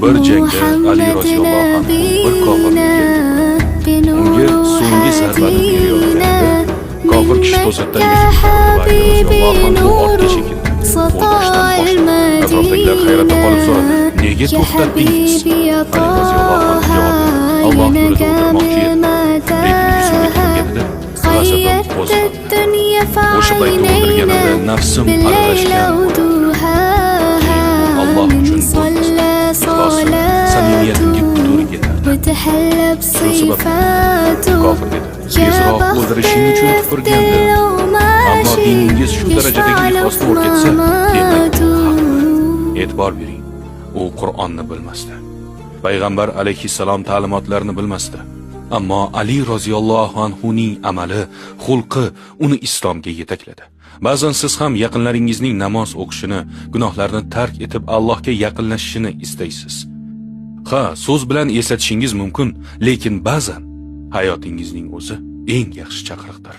Bir jangda Ali roziyallohu anhu bir kofirni yerga urdi. Unga so'nggi zarbani berayotganida kofir kishi to'satdan yuzib ko'tardi va Ali roziyallohu anhu ortga chekindi. O'ldirishdan bosh tortdi. Atrofdagilar hayratda qolib so'radi: "Nega to'xtatdingiz?" Ali roziyallohu anhu javob berdi: "Alloh yo'lida o'ldirmoqchi edim, lekin yuzimga tupurganida g'azabim qo'zg'aldi. O'sha paytda o'ldirganimda nafsim aralashgan bo'lardi. Keyin bu Alloh uchun bo'lmasdi. Ixlosim, samimiyatimga putur yetardi. Shu sababli." Kofir dedi: "Tezroq o'ldirishing uchun tupurgandim. Ammo diningiz shu darajadagi ixlosni o'rgatsa, demak, u haqdir." E'tibor bering, u Qur'onni bilmasdi. Payg'ambar alayhissalom ta'limotlarini bilmasdi. Ammo Ali roziyallohu anhuning amali, xulqi uni islomga yetakladi. Ba'zan siz ham yaqinlaringizning namoz o'qishini, gunohlarni tark etib Allohga yaqinlashishini istaysiz. Ha, so'z bilan eslatishingiz mumkin, lekin ba'zan hayotingizning o'zi eng yaxshi chaqiriqdir.